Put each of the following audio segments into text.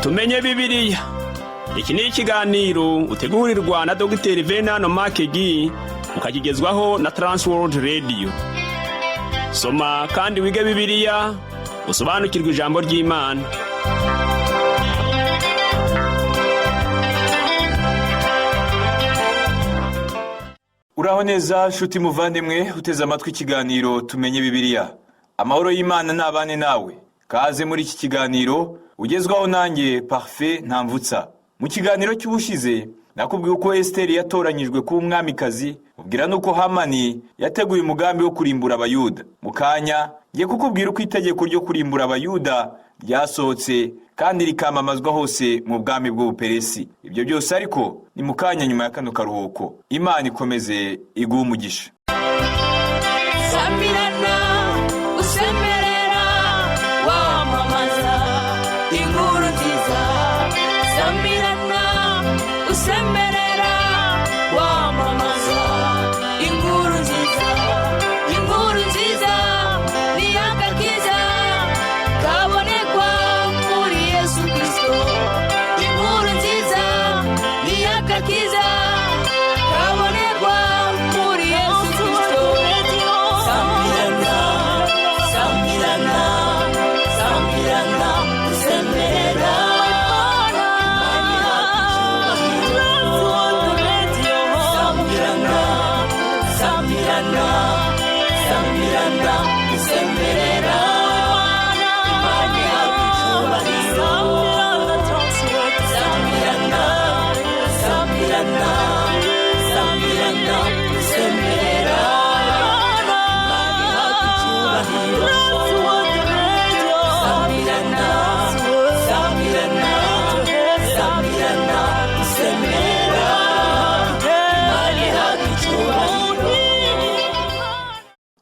Tumenye Bibiliya. Iki ni ikiganiro utegurirwa na Dogiteri Venano Makegi, ukakigezwaho na Transworld Radio. Soma kandi wige Bibiliya, usobanukirwe ijambo ry'Imana. Uraho neza nshuti muvandimwe uteze amatwi ikiganiro Tumenye Bibiliya. Amahoro y'Imana nabane nawe. Kaze muri iki kiganiro ugezwaho nanjye Parfait Ntamvutsa. Mu kiganiro cy'ubushize nakubwiye uko Esiteri yatoranyijwe kuba umwamikazi, ubwira n'uko Hamani yateguye umugambi wo kurimbura Abayuda. Mu kanya ngiye kukubwira uko itegeko ryo kurimbura Abayuda ryasohotse kandi rikamamazwa hose mu bwami bw'Ubuperesi. Ibyo byose ariko ni mu kanya nyuma ya kano karuhuko. Imana ikomeze iguhe umugisha. Samirana usemerera wamamaza inkuru nziza. Samirana usemerera wamamaza inkuru nziza. Inkuru nziza ni agakiza kabonekwa muri Yesu Kristo. Inkuru nziza ni agakiza kabonekwa muri Yesu Kristo. Samirana, samirana, samirana usemerera. Samirana, samirana, samirana usemerera. Imana ihabwa icyubahiro. Samirana, samirana, samirana usemerera. Imana ihabwa icyubahiro. Samirana, samirana, samirana usemerera. Imana ihabwa icyubahiro.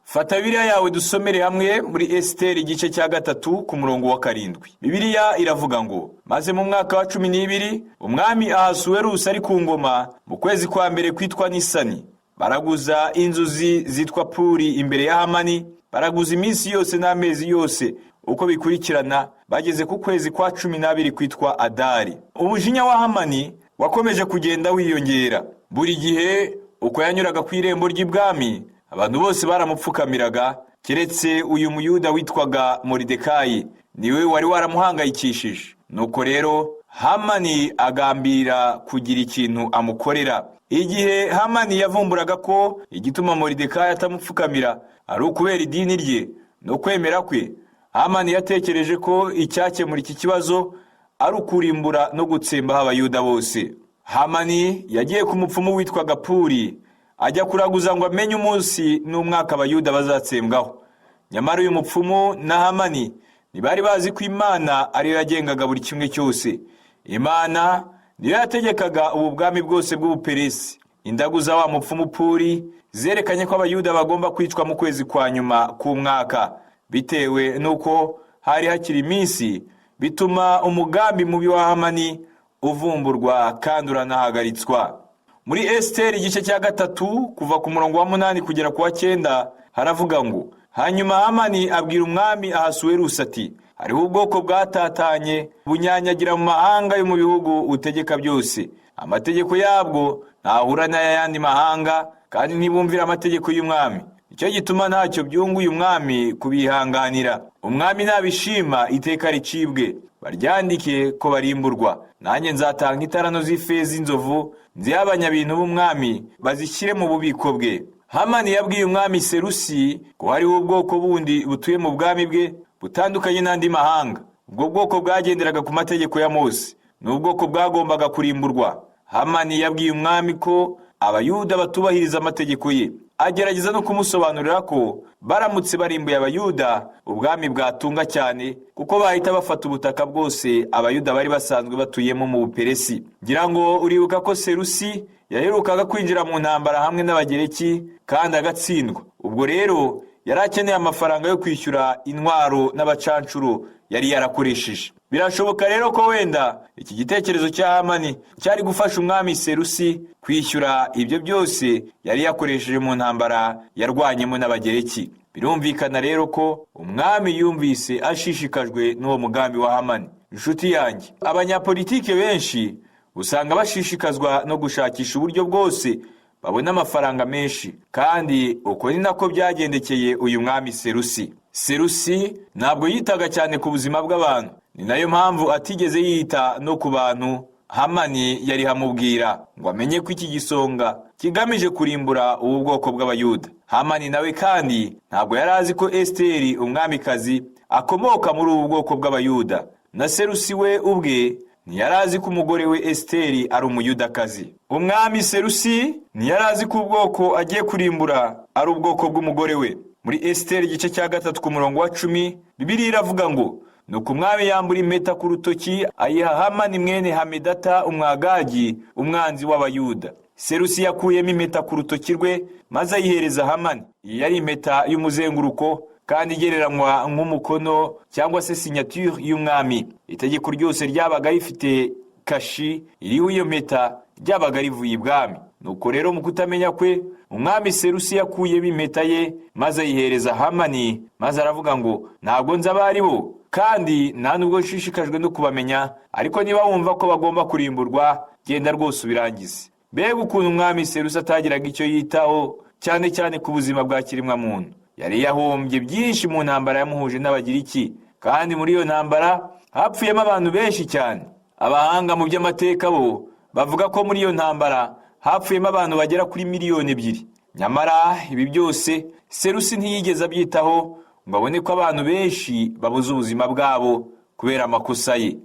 Fata Bibiliya yawe dusomere hamwe muri Esiteri igice cya 3 ku murongo wa 7. Bibiliya iravuga ngo: maze mu mwaka wa 12 umwami Ahasuwerusi ari ku ngoma, mu kwezi kwa mbere kwitwa Nisani, baraguza inzuzi zitwa Puri imbere ya Hamani, baraguza iminsi yose n'amezi yose uko bikurikirana, bageze ku kwezi kwa 12 kwitwa Adari. Umujinya wa Hamani wakomeje kugenda wiyongera. Buri gihe uko yanyuraga ku irembo ry'ibwami, abantu bose baramupfukamiraga, keretse uyu Muyuda witwaga Moridekayi, niwe wari waramuhangayikishije. Nuko rero Hamani agambirira kugira ikintu amukorera. Igihe Hamani yavumburaga ko igituma Moridekayi atamupfukamira ari ukubera idini rye no kwemera kwe, Hamani yatekereje ko icyakemura iki kibazo ari ukurimbura no gutsembaho Abayuda bose. Hamani yagiye ku mupfumu witwaga Puri, ajya kuraguza ngo amenye umunsi n'umwaka Abayuda bazatsembwaho. Nyamara uyu mupfumu na Hamani ntibari bazi ko Imana ariyo yagengaga buri kimwe cyose. Imana niyo yategekaga ubu bwami bwose bw'Ubuperesi. Indagu za wa mupfumu Puri zerekanye ko Abayuda bagomba kwicwa mu kwezi kwa nyuma k'umwaka. Bitewe n'uko hari hakiri iminsi, bituma umugambi mubi wa Hamani uvumburwa kandi uranahagaritswa. Muri Esiteri igice cya 3 kuva ku murongo wa 8 kugera ku wa 9 haravuga ngo: hanyuma Hamani abwira umwami Ahasuwerusi ati: hariho ubwoko bwatatanye bunyanyagira mu mahanga yo mu bihugu utegeka byose. Amategeko yabwo ntahura n'ay'ayandi mahanga, kandi ntibumvira amategeko y'umwami. Nicyo gituma ntacyo byunguye umwami kubihanganira. Umwami nabishima iteka ricibwe, baryandike ko barimburwa. Nanjye nzatanga itarano z'ifeza inzovu nzihe abanyabintu b'umwami, bazishyire mu bubiko bwe. Hamani yabwiye umwami Serusi ko hariho ubwoko bundi butuye mu bwami bwe butandukanye n'andi mahanga. Ubwo bwoko bwagenderaga ku mategeko ya Mose, ni ubwoko bwagombaga kurimburwa. Hamani yabwiye umwami ko Abayuda batubahiriza amategeko ye, agerageza no kumusobanurira ko baramutse barimbuye Abayuda ubwami bwatunga cyane, kuko bahita bafata ubutaka bwose Abayuda bari basanzwe batuyemo mu Buperesi. Ngira ngo uribuka ko Serusi yaherukaga kwinjira mu ntambara hamwe n'Abagereki kandi agatsindwa. Ubwo rero yari akeneye amafaranga yo kwishyura intwaro n'abacancuro yari yarakoresheje. Birashoboka rero ko wenda iki gitekerezo cya Hamani cyari gufasha umwami Serusi kwishyura ibyo byose yari yakoresheje mu ntambara yarwanyemo n'Abagereki. Birumvikana rero ko umwami yumvise ashishikajwe n'uwo mugambi wa Hamani. Inshuti yanjye, abanyapolitike benshi usanga bashishikazwa no gushakisha uburyo bwose babona amafaranga menshi, kandi uko ni nako byagendekeye uyu mwami Serusi. Serusi ntabwo yitaga cyane ku buzima bw'abantu, ni nayo mpamvu atigeze yita no ku bantu Hamani yari hamubwira ngo amenye ko iki gisonga kigamije kurimbura ubu bwoko bw'Abayuda. Hamani nawe kandi ntabwo yari azi ko Esiteri umwamikazi akomoka muri ubu bwoko bw'Abayuda, na Serusi we ubwe ntiyari azi ko umugore we Esiteri ari umuyudakazi. Umwami Serusi ntiyari azi ko ubwoko agiye kurimbura ari ubwoko bw'umugore we. Muri Esiteri igice cya 3 ku murongo wa 10, Bibiliya iravuga ngo: nuko umwami yambura impeta ku rutoki ayiha Hamani mwene Hamedata umwagagi, umwanzi w'Abayuda. Serusi yakuyemo impeta ku rutoki rwe maze ayihereza Hamani. Iyi yari impeta y'umuzenguruko kandi igereranywa nk'umukono cyangwa se signature y'umwami. Itegeko ryose ryabaga rifite kashi iriho iyo mpeta ryabaga rivuye ibwami. Nuko rero mu kutamenya kwe, umwami Serusi yakuyemo impeta ye maze ayihereza Hamani, maze aravuga ngo: ntabwo nzi abo ari bo kandi nta nubwo nshishikajwe no kubamenya, ariko niba wumva ko bagomba kurimburwa, genda rwose ubirangize. Mbega ukuntu umwami Serusi atagiraga icyo yitaho cyane cyane ku buzima bwa kiremwamuntu. Yari yahombye byinshi mu ntambara yamuhuje n'Abagiriki, kandi muri iyo ntambara hapfuyemo abantu benshi cyane. Abahanga mu by'amateka bo bavuga ko muri iyo ntambara hapfuyemo abantu bagera kuri 2 miliyoni. Nyamara ibi byose Serusi ntiyigeze abyitaho ngo abone ko abantu benshi babuze ubuzima bwabo kubera amakosa ye.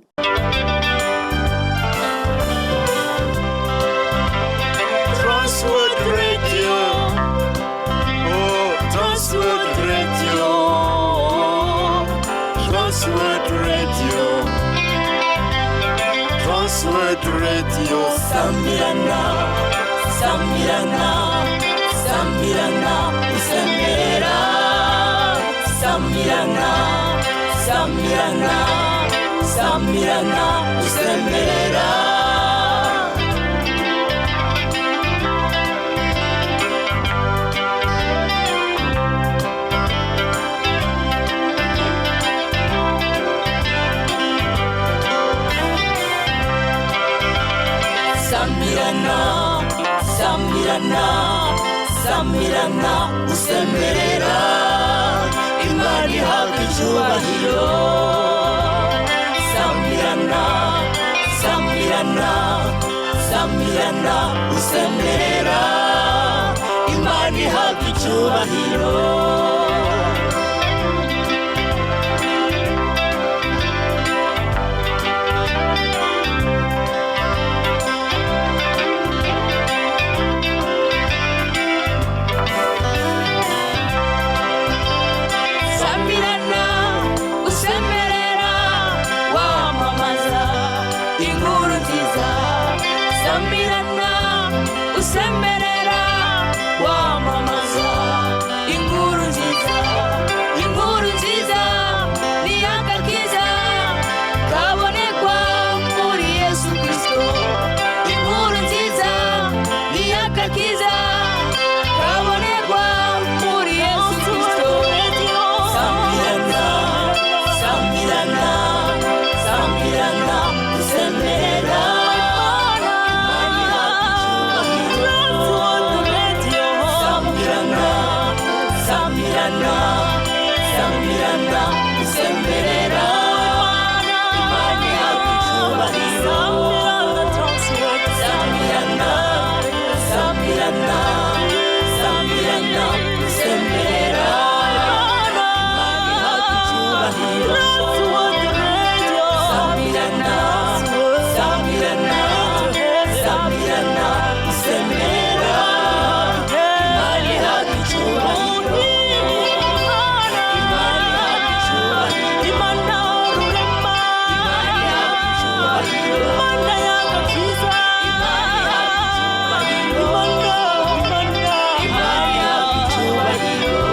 Transworld Radio. Oh, Transworld Radio. Transworld Radio. Transworld Radio. Samirana, Samirana, Samirana, Usemera. Samirana, Samirana, Samirana, Usemera. Samirana, Samirana, Samirana, usemerera Imana ihabwa icyubahiro. Samirana, Samirana, Samirana, usemerera Imana ihabwa icyubahiro. Samirana, usemerera, wamamaza inkuru nziza. Samirana, usemerera, wamamaza inkuru nziza. Inkuru nziza ni agakiza kabonekwa muri Yesu Kristo. Inkuru nziza ni agakiza kabonekwa muri Yesu Kristo. Samirana, Samirana, Samirana, usemerera. Samirana, Samirana, Samirana, usemerera. Imana ihabwa icyubahiro. Samirana, Samirana, Samirana, usemerera. Imana ihabwa icyubahiro. Samirana, Samirana, Samirana, usemerera. Imana ihabwa icyubahiro. Imana ihabwa icyubahiro. Imana ihabwa icyubahiro. Imana ihabwa icyubahiro. Imana ihabwa icyubahiro.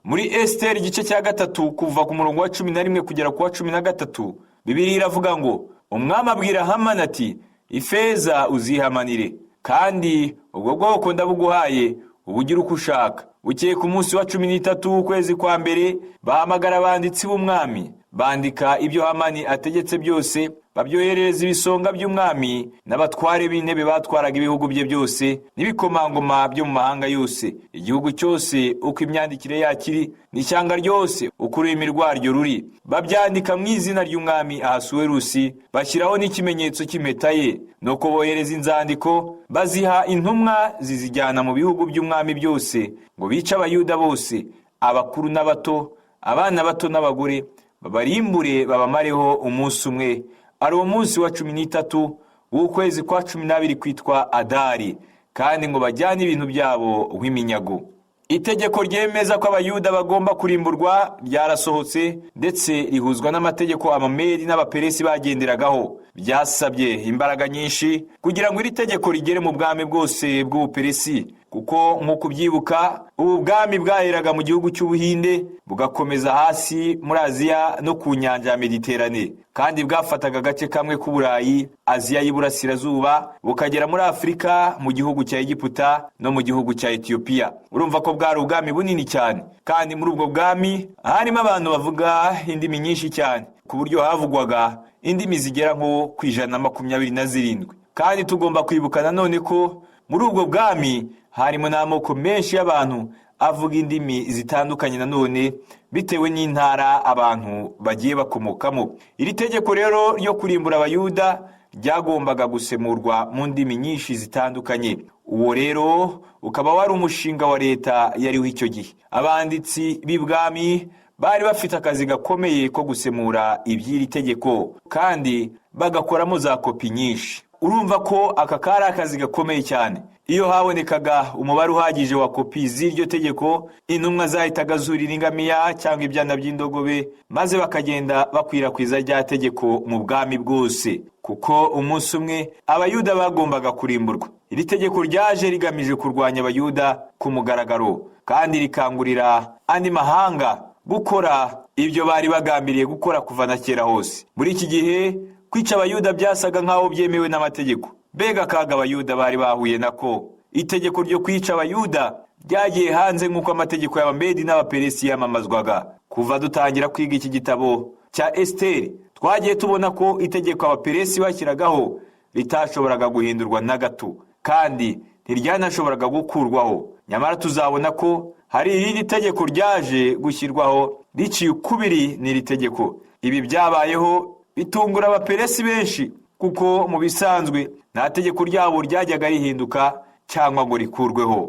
Muri Esiteri igice cya 3 kuva ku murongo wa 11 kugera ku wa 13, Bibiliya iravuga ngo: umwami abwira Hamani ati: ifeza uzihamanire, kandi ubwo bwoko ndabuguhaye, Ubugira uko ushaka. Bukeye ku munsi wa 13 w'ukwezi kwa mbere, bahamagara abanditsi b'umwami, bandika ibyo Hamani ategetse byose, babyoherereza ibisonga by'umwami n'abatware b'intebe batwaraga ibihugu bye byose n'ibikomangoma byo mu mahanga yose, igihugu cyose uko imyandikire yakiri, n'ishyanga ryose uko ururimi rwaryo ruri. Babyandika mu izina ry'umwami Ahasuwerusi, bashyiraho n'ikimenyetso cy'impeta ye. Nuko bohereza inzandiko, baziha intumwa zizijyana mu bihugu by'umwami byose, ngo bice Abayuda bose, abakuru n'abato, abana bato n'abagore, babarimbure babamareho umunsi umwe, ari uwo munsi wa 13 w'ukwezi kwa 12 kwitwa Adari, kandi ngo bajyane ibintu byabo nk'iminyago. Itegeko ryemeza ko Abayuda bagomba kurimburwa ryarasohotse, ndetse rihuzwa n'amategeko Abamedi n'Abaperesi bagenderagaho. Byasabye imbaraga nyinshi kugira ngo iri tegeko rigere mu bwami bwose bw'Ubuperesi, kuko nk'uko ubyibuka, ubu bwami bwaheraga mu gihugu cy'Ubuhinde bugakomeza hasi muri Aziya no ku nyanja ya Mediterane, kandi bwafataga agace kamwe k'Uburayi, Aziya y'Iburasirazuba, bukagera muri Afurika mu gihugu cya Egiputa no mu gihugu cya Etiyopiya. Urumva ko bwari ubwami bunini cyane, kandi muri ubwo bwami harimo abantu bavuga indimi nyinshi cyane, ku buryo havugwaga indimi zigera nko ku 127. Kandi tugomba kwibuka nanone ko muri ubwo bwami harimo n'amoko menshi y'abantu avuga indimi zitandukanye nanone, bitewe n'intara abantu bagiye bakomokamo. Iri tegeko rero ryo kurimbura Abayuda ryagombaga gusemurwa mu ndimi nyinshi zitandukanye. Uwo rero ukaba wari umushinga wa leta yariho icyo gihe. Abanditsi b'ibwami bari bafite akazi gakomeye ko gusemura iby'iri tegeko, kandi bagakoramo za kopi nyinshi. Urumva ko aka kari akazi gakomeye cyane. Iyo habonekaga umubare uhagije wa kopi z'iryo tegeko, intumwa zahitaga zurira ingamiya cyangwa ibyana by'indogobe, maze bakagenda bakwirakwiza rya tegeko mu bwami bwose, kuko umunsi umwe Abayuda bagombaga kurimburwa. Iri tegeko ryaje rigamije kurwanya Abayuda ku mugaragaro, kandi rikangurira andi mahanga gukora ibyo bari bagambiriye gukora kuva na kera hose. Muri iki gihe kwica Abayuda byasaga nk'aho byemewe n'amategeko. Mbega akaga Abayuda bari bahuye nako! Itegeko ryo kwica Abayuda ryagiye hanze nk'uko amategeko y'Abamedi n'Abaperesi yamamazwaga. Kuva dutangira kwiga iki gitabo cya Esiteri, twagiye tubona ko itegeko Abaperesi bashyiragaho ritashoboraga guhindurwa na gato, kandi ntiryanashoboraga gukurwaho. Nyamara tuzabona ko hari irindi tegeko ryaje gushyirwaho riciye ukubiri n'iri tegeko. Ibi byabayeho bitungura Abaperesi benshi, kuko mu bisanzwe nta tegeko ryabo ryajyaga rihinduka cyangwa ngo rikurweho.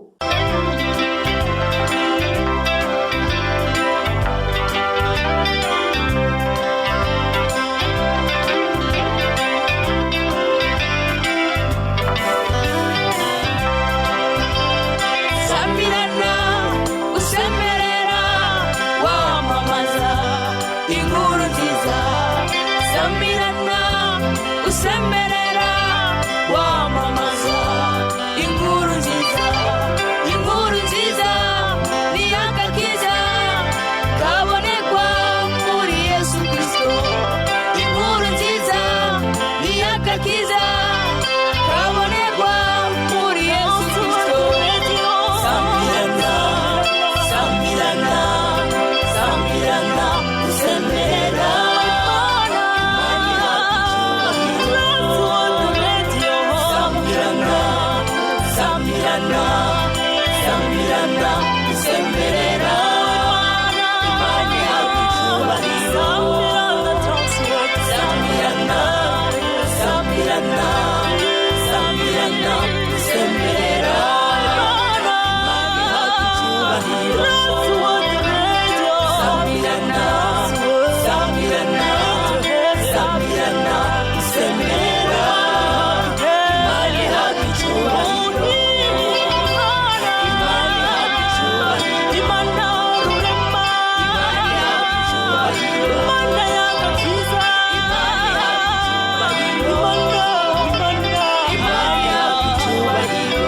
Samirana usemerera, wamamaza inkuru nziza. Samirana usemerera, wamamaza inkuru nziza. Inkuru nziza ni agakiza kabonekwa muri Yesu Kristo. Inkuru nziza ni agakiza kabonekwa muri Yesu Kristo. Samirana, samirana, samirana, usemerera. Samirana, samirana, samirana, usemerera. Imana ihabwa icyubahiro. Samirana, samirana, samirana, usemerera. Imana ihabwa icyubahiro. Samirana, samirana, samirana, usemerera. Imana ihabwa icyubahiro. Imana ihabwa icyubahiro. Imana ihabwa icyubahiro. Imana ihabwa icyubahiro. Imana ihabwa icyubahiro.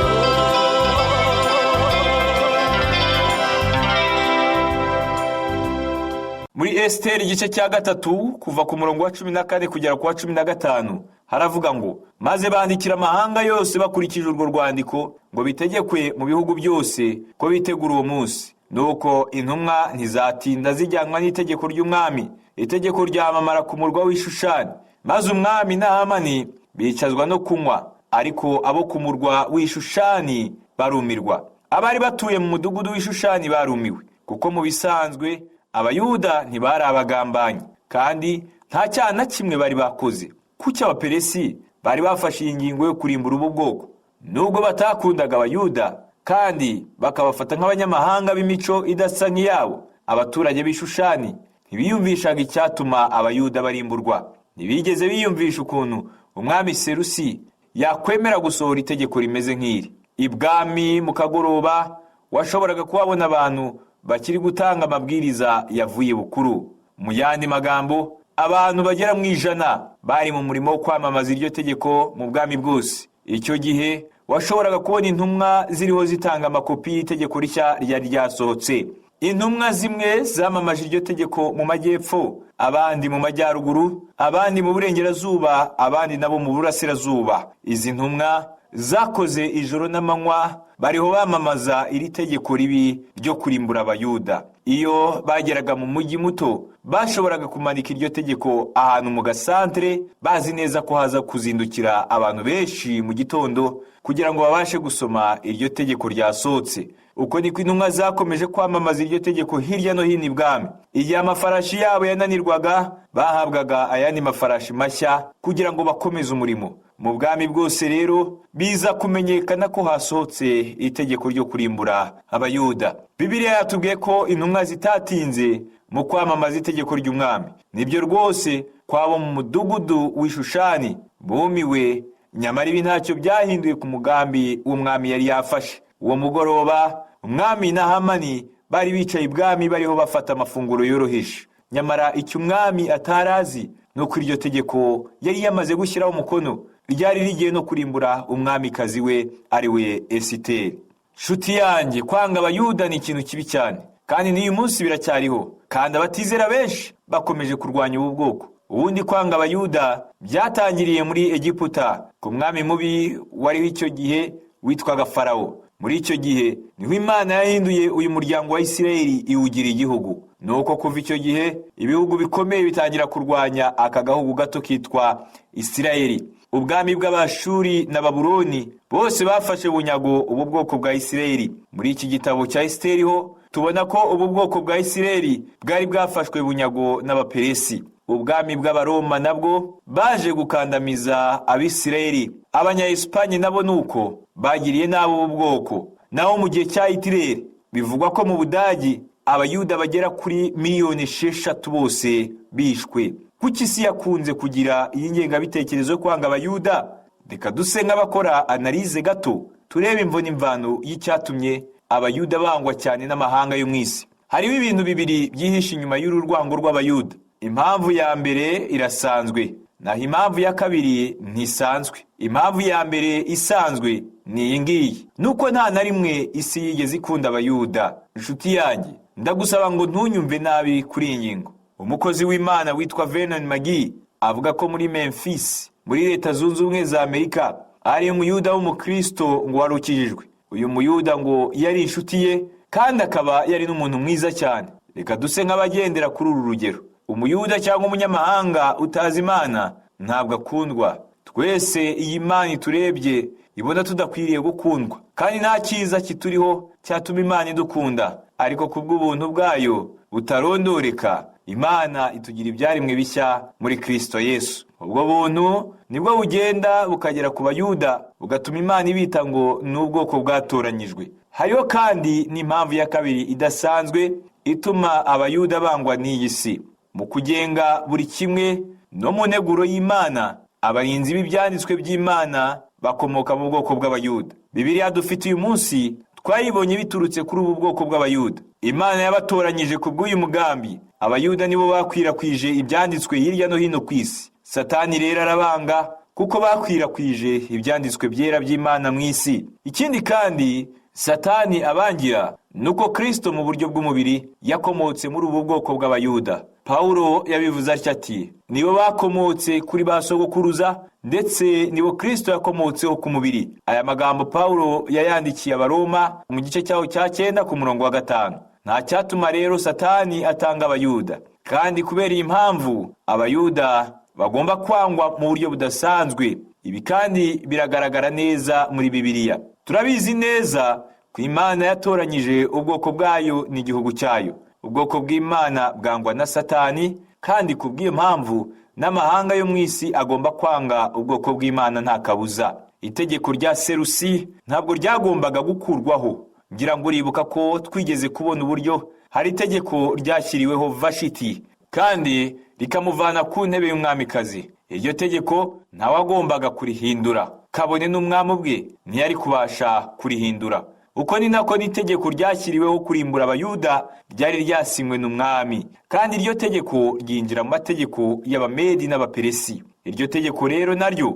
Muri Esiteri igice cya 3, kuva ku murongo wa 14 kugera ku wa 15, Haravuga ngo: "Maze bandikira amahanga yose bakurikije urwo rwandiko, ngo bitegekwe mu bihugu byose ko bitegura uwo munsi." Nuko intumwa ntizatinda zijyanwa n'itegeko ry'umwami. Itegeko ryamamara ku murwa w'Ishushani, maze umwami na Hamani bicazwa no kunywa, ariko abo ku murwa w'Ishushani barumirwa. Abari batuye mu mudugudu w'Ishushani barumiwe, kuko mu bisanzwe Abayuda ntibari abagambanyi kandi nta cyaha na kimwe bari bakoze. Kuki Abaperesi bari bafashe iyi ngingo yo kurimbura ubu bwoko? Nubwo batakundaga Abayuda kandi bakabafata nk'abanyamahanga b'imico idasa nk'iyabo, abaturage b'Ishushani ntibiyumvishaga icyatuma Abayuda barimburwa. Ntibigeze biyumvisha ukuntu umwami Serusi yakwemera gusohora itegeko rimeze nk'iri. Ibwami mu kagoroba washoboraga kuhabona abantu bakiri gutanga amabwiriza yavuye bukuru. Mu yandi magambo, abantu bagera mu 100 bari mu murimo wo kwamamaza iryo tegeko mu bwami bwose. Icyo gihe washoboraga kubona intumwa ziriho zitanga amakopi y'itegeko rishya ryari ryasohotse. Intumwa zimwe zamamaje iryo tegeko mu majyepfo, abandi mu majyaruguru, abandi mu burengerazuba, abandi nabo mu burasirazuba. Izi ntumwa zakoze ijoro n'amanywa bariho bamamaza iri tegeko ribi ryo kurimbura Abayuda. Iyo bageraga mu mujyi muto, bashoboraga kumanika iryo tegeko ahantu mu gasantere, bazi neza ko haza kuzindukira abantu benshi mu gitondo kugira ngo babashe gusoma iryo tegeko ryasohotse. Uko niko intumwa zakomeje kwamamaza iryo tegeko hirya no hino ibwami. Igihe amafarashi yabo yananirwaga, bahabwaga ayandi mafarashi mashya kugira ngo bakomeze umurimo. Mu bwami bwose rero biza kumenyekana ko hasohotse itegeko ryo kurimbura Abayuda. Bibiliya yatubwiye ko intumwa zitatinze mu kwamamaza itegeko ry'umwami. Nibyo rwose, kwabo mu mudugudu w'Ishushani bumiwe, nyamara ibi ntacyo byahinduye ku mugambi w'umwami yari yafashe. Uwo mugoroba umwami na Hamani bari bicaye ibwami bariho bafata amafunguro yoroheje. Nyamara icyo umwami atarazi ni uko iryo tegeko yari yamaze gushyiraho umukono ryari rigiye no kurimbura umwamikazi we, ari we Esiteri. Nshuti yanjye, kwanga Abayuda ni ikintu kibi cyane, kandi n'uyu munsi biracyariho, kandi abatizera benshi bakomeje kurwanya ubu bwoko. Ubundi kwanga Abayuda byatangiriye muri Egiputa ku mwami mubi wariho icyo gihe witwaga Farawo. Muri icyo gihe niho Imana yahinduye uyu muryango wa Isirayeli iwugira igihugu. Nuko kuva icyo gihe ibihugu bikomeye bitangira kurwanya aka gahugu gato kitwa Isirayeli. Ubwami bw'Abashuri na Babuloni bose bafashe bunyago ubu bwoko bwa Isirayeli. Muri iki gitabo cya Esiteri ho tubona ko ubu bwoko bwa Isirayeli bwari bwafashwe bunyago n'Abaperesi. Ubwami bw'Abaroma nabwo baje gukandamiza Abisirayeli. Abanya-Esipanye nabo nuko bagiriye nabi ubu bwoko. Naho mu gihe cya Hitireri bivugwa ko mu Budagi Abayuda bagera kuri miliyoni 6 bose bishwe. Kuki isi yakunze kugira iyi ngengabitekerezo yo kwanga Abayuda? Reka duse nk'abakora analyse gato, turebe imvo n'imvano y'icyatumye Abayuda bangwa cyane n'amahanga yo mu isi. Hariho ibintu bibiri byihishe inyuma y'uru rwango rw'Abayuda. Impamvu ya mbere irasanzwe, naho impamvu ya kabiri ntisanzwe. Impamvu ya mbere isanzwe ni iyi ngiyi: nuko nta na rimwe isi yigeze ikunda Abayuda. Inshuti yanjye, ndagusaba ngo ntunyumve nabi kuri iyi ngingo. Umukozi w'Imana witwa Vernon McGee avuga ko muri Memphis, muri Leta Zunze Ubumwe za Amerika, ari Umuyuda w'umukristo ngo wari ukijijwe. Uyu Muyuda ngo yari inshuti ye kandi akaba yari n'umuntu mwiza cyane. Reka duse nk'abagendera kuri uru rugero: Umuyuda cyangwa umunyamahanga utazi Imana ntabwo akundwa. Twese iyi Mana iturebye ibona tudakwiriye gukundwa, kandi nta cyiza kituriho cyatuma Imana idukunda. Ariko kubw'ubuntu bwayo butarondoreka, Imana itugira ibyaremwe bishya muri Kristo Yesu. Ubwo buntu nibwo bugenda bukagera ku Bayuda, bugatuma Imana ibita ngo ni ubwoko bwatoranyijwe. Hariho kandi n'impamvu ya kabiri idasanzwe ituma Abayuda bangwa n'iyi si. Mu kugenga buri kimwe no mu nteguro y'Imana, abarinzi b'ibyanditswe by'Imana bakomoka mu bwoko bw'Abayuda. Bibiliya dufite uyu munsi twayibonye biturutse kuri ubu bwoko bw'Abayuda. Imana yabatoranyije ku bw'uyu mugambi. Abayuda nibo bakwirakwije ibyanditswe hirya no hino ku isi. Satani rero arabanga kuko bakwirakwije ibyanditswe byera by'Imana mu isi. Ikindi kandi Satani abangira nuko Kristo mu buryo bw'umubiri yakomotse muri ubu bwoko bw'Abayuda. Pawulo Pawulo yabivuze atya ati: "Nibo bakomotse kuri ba sogokuruza, ndetse nibo Kristo yakomotseho ku mubiri." Aya magambo Pawulo yayandikiye Abaroma mu gice cyaho cya 9 ku murongo wa 5. Nta cyatuma rero Satani atanga Abayuda, kandi kubera iyi mpamvu Abayuda bagomba kwangwa mu buryo budasanzwe. Ibi kandi biragaragara neza muri Bibiliya. Turabizi neza ko Imana yatoranyije ubwoko bwayo n'igihugu cyayo. Ubwoko bw'Imana bwangwa na Satani, kandi ku bw'iyo mpamvu n'amahanga yo mu isi agomba kwanga ubwoko bw'Imana nta kabuza. Itegeko rya Serusi ntabwo ryagombaga gukurwaho. Ngira ngo uribuka ko twigeze kubona uburyo hari itegeko ryashyiriweho Vashiti kandi rikamuvana ku ntebe y'umwamikazi. Iryo tegeko ntawagombaga kurihindura, kabone n'umwami ubwe ntiyari kubasha kurihindura. Uko ni nako n'itegeko ryashyiriweho kurimbura Abayuda ryari ryasinywe n'umwami, kandi iryo tegeko ryinjira mu mategeko y'Abamedi n'Abaperesi. Iryo tegeko rero naryo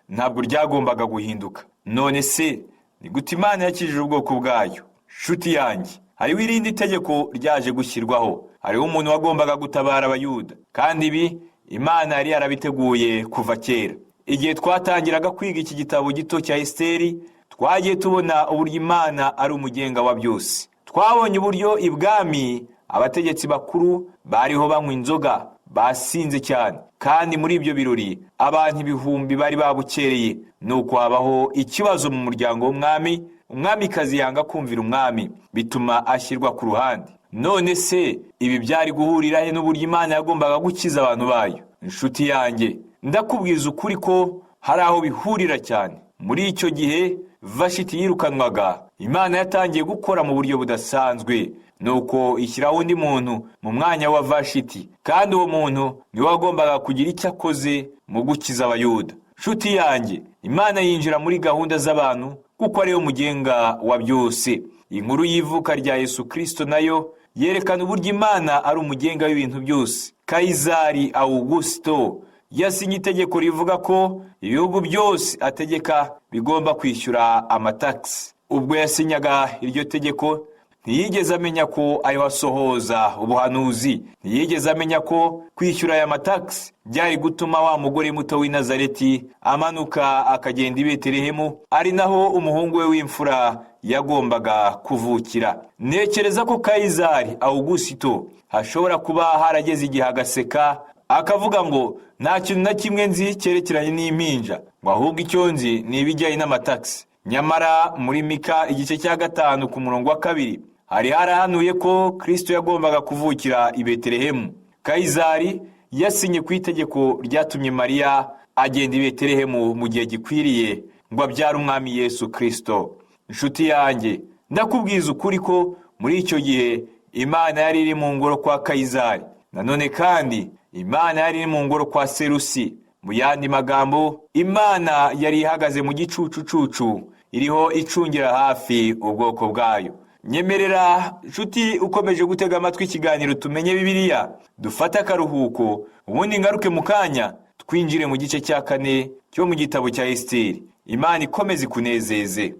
ntabwo ryagombaga guhinduka. None se ni gute Imana yakijije ubwoko bwayo? Shuti yanjye, hariho irindi tegeko ryaje gushyirwaho. Hariho umuntu wagombaga gutabara Abayuda, kandi ibi Imana yari yarabiteguye kuva kera. Igihe twatangiraga kwiga iki gitabo gito cya Esiteri, twagiye tubona uburyo Imana ari umugenga wa byose. Twabonye uburyo ibwami abategetsi bakuru bariho banywa inzoga basinze cyane, kandi muri ibyo birori abantu ibihumbi bari babukereye. Nuko habaho ikibazo mu muryango w'umwami, umwamikazi yanga kumvira umwami, bituma ashyirwa ku ruhande. None se ibi byari guhurira he n'uburyo Imana yagombaga gukiza abantu bayo? Inshuti yanjye, ndakubwiza ukuri ko hari aho bihurira cyane. Muri icyo gihe Vashiti yirukanwaga, Imana yatangiye gukora mu buryo budasanzwe, nuko ishyiraho undi muntu mu mwanya wa Vashiti, kandi uwo muntu niwe wagombaga kugira icyo akoze mu gukiza Abayuda. Nshuti yanjye, Imana yinjira muri gahunda z'abantu kuko ariyo mugenga wa byose. Inkuru y'ivuka rya Yesu Kristo nayo yerekana uburyo Imana ari umugenga w'ibintu byose. Kayizari Awugusito yasinye itegeko rivuga ko ibihugu byose ategeka bigomba kwishyura amatagisi. Ubwo yasinyaga iryo tegeko, ntiyigeze amenya ko ayo asohoza ubuhanuzi. Ntiyigeze amenya ko kwishyura aya matagisi byari gutuma wa mugore muto w'i Nazareti amanuka akagenda i Betelehemu, ari naho umuhungu we w'imfura yagombaga kuvukira. Ntekereza ko Kayizari Awugusito hashobora kuba harageze igihe agaseka, akavuga ngo: "Nta kintu na kimwe nzi cyerekeranye n'impinja," ngo ahubwo icyo nzi ni ibijyanye n'amatagisi. Nyamara muri Mika igice cya 5 ku murongo wa 2 hari harahanuye ko Kristo yagombaga kuvukira i Betelehemu. Kayizari yasinye ku itegeko ryatumye Mariya agenda i Betelehemu mu gihe gikwiriye ngo abyare umwami Yesu Kristo. Inshuti yanjye, ndakubwiza ukuri ko muri icyo gihe Imana yari iri mu ngoro kwa Kayizari. Nanone kandi Imana yari iri mu ngoro kwa Serusi. Mu yandi magambo, Imana yari ihagaze mu gicucucucu, iriho icungira hafi ubwoko bwayo. Nyemerera nshuti ukomeje gutega amatwi ikiganiro Tumenye Bibiliya, dufate akaruhuko, ubundi ngaruke mu kanya twinjire mu gice cya 4 cyo mu gitabo cya Esiteri. Imana ikomeze ikunezeze.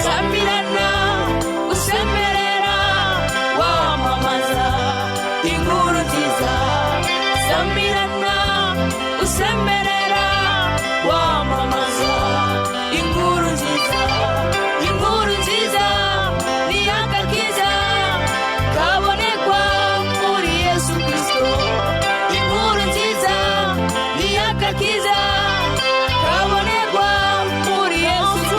Samirana usemerera, wamamaza inkuru nziza. Samirana usemerera, wamamaza inkuru nziza. Inkuru nziza ni agakiza kabonekwa muri Yesu Kristo. Inkuru nziza ni agakiza kabonekwa muri Yesu.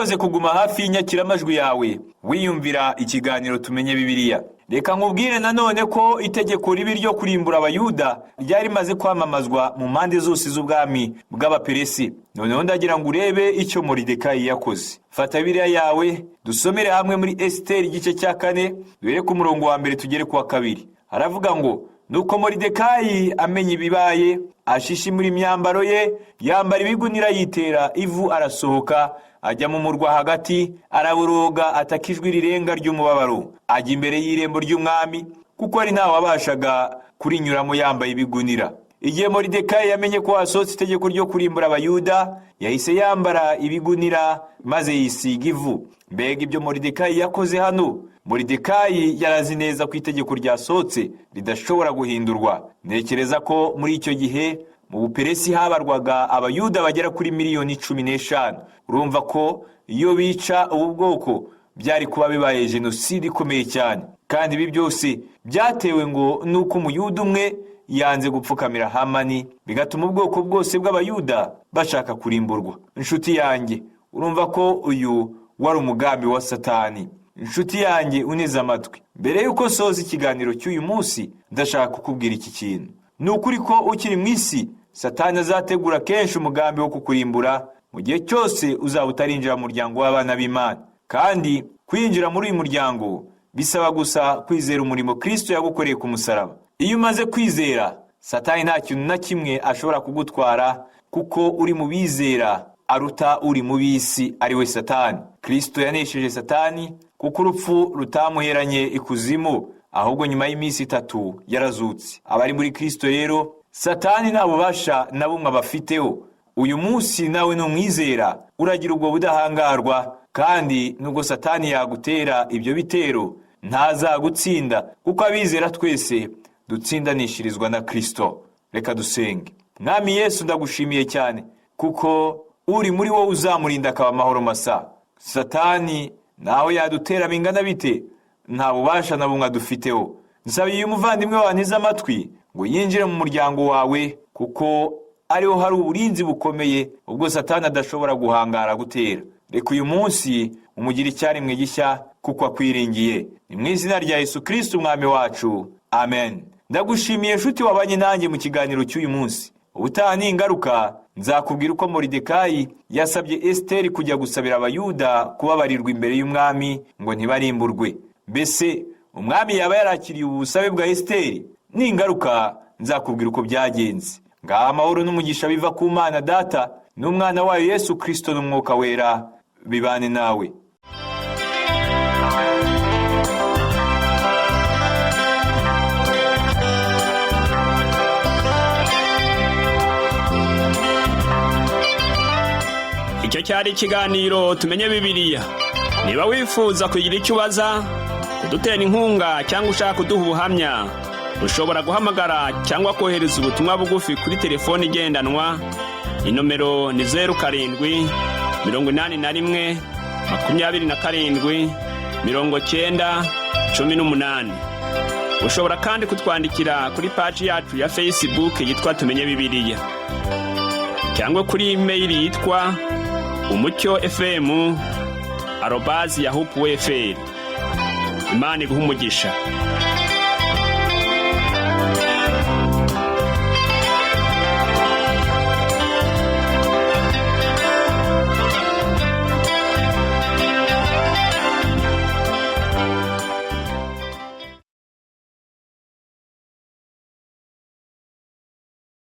Urakoze kuguma hafi y'inyakiramajwi yawe wiyumvira ikiganiro Tumenye Bibiliya. Reka nkubwire nanone ko itegeko ribi ryo kurimbura Abayuda ryari rimaze kwamamazwa mu mpande zose z'ubwami bw'Abaperesi. Noneho ndagira ngo urebe icyo Moridekayi yakoze. Fata Bibiliya yawe dusomere hamwe muri Esiteri igice cya 4, duhere ku murongo wa 1 tugere ku wa 2. Haravuga ngo: Nuko Moridekayi amenya ibibaye, ashishimura imyambaro ye, yambara ibigunira, yitera ivu, arasohoka ajya mu murwa hagati, araboroga, ataka ijwi rirenga ry'umubabaro, ajya imbere y'irembo ry'umwami, kuko ari ntawe wabashaga kurinyuramo yambaye ibigunira. Igihe Moridekayi yamenye ko hasohotse itegeko ryo kurimbura Abayuda, yahise yambara ibigunira maze yisiga ivu. Mbega ibyo Moridekayi yakoze hano! Moridekayi yarazi neza ko itegeko ryasohotse ridashobora guhindurwa. Ntekereza ko muri icyo gihe mu Buperesi habarwaga Abayuda bagera kuri miliyoni 15. Urumva ko iyo bica ubu bwoko byari kuba bibaye jenoside ikomeye cyane. Kandi ibi byose byatewe ngo nuko Umuyuda umwe yanze gupfukamira Hamani, bigatuma ubwoko bwose bw'Abayuda bashaka kurimburwa. Inshuti yanjye, urumva ko uyu wari umugambi wa Satani. Inshuti yanjye uneze amatwi, mbere y'uko soza ikiganiro cy'uyu munsi, ndashaka kukubwira iki kintu. Ni ukuri ko ukiri mu isi, Satani azategura kenshi umugambi wo kukurimbura mu gihe cyose uzaba utarinjira mu muryango w'abana b'Imana. Kandi kwinjira muri uyu muryango bisaba gusa kwizera umurimo Kristo yagukoreye ku musaraba. Iyo umaze kwizera, Satani nta kintu na kimwe ashobora kugutwara, kuko uri mu bizera aruta uri mu b'isi, ari we Satani. Kristo yanesheje Satani kuko urupfu rutamuheranye ikuzimu, ahubwo nyuma y'iminsi 3 yarazutse. Abari muri Kristo rero, Satani nta bubasha na bumwe abafiteho. Uyu munsi nawe numwizera uragira ubwo budahangarwa, kandi nubwo Satani yagutera ibyo bitero ntazagutsinda, kuko abizera twese dutsindanishirizwa na Kristo. Reka dusenge. Mwami Yesu, ndagushimiye cyane kuko uri muri wowe uzamurinda akaba amahoro masa. Satani naho yadutera bingana bite, nta bubasha na bumwe adufiteho. Nsabiye umuvandimwe wanteze amatwi ngo yinjire mu muryango wawe, kuko ariho hari uburinzi bukomeye ubwo Satani adashobora guhangara gutera. Reka uyu munsi umugire icyaremwe gishya kuko akwiringiye. Ni mu izina rya Yesu Kristo umwami wacu, amen. Ndagushimiye nshuti wabanye nanjye mu kiganiro cy'uyu munsi. Ubutaha ni ingaruka nzakubwira uko Moridekayi yasabye Esiteri kujya gusabira Abayuda kubabarirwa imbere y'umwami ngo ntibarimburwe. Mbese umwami yaba yarakiriye ubu busabe bwa Esiteri? Ni ingaruka nzakubwira uko byagenze. Ngaha amahoro n'umugisha biva ku Mana Data n'umwana wayo Yesu Kristo n'Umwuka Wera bibane nawe. Icyo cyari ikiganiro Tumenye Bibiliya. Niba wifuza kugira icyo ubaza, kudutera inkunga cyangwa ushaka kuduha ubuhamya, ushobora guhamagara cyangwa kohereza ubutumwa bugufi kuri telefoni igendanwa. Inomero ni 07 81 27 90 18. Ushobora kandi kutwandikira kuri paji yacu ya Facebook yitwa Tumenye Bibiliya, cyangwa kuri imeyili yitwa umucyo fm @yahoo.fr. Imana iguhe umugisha.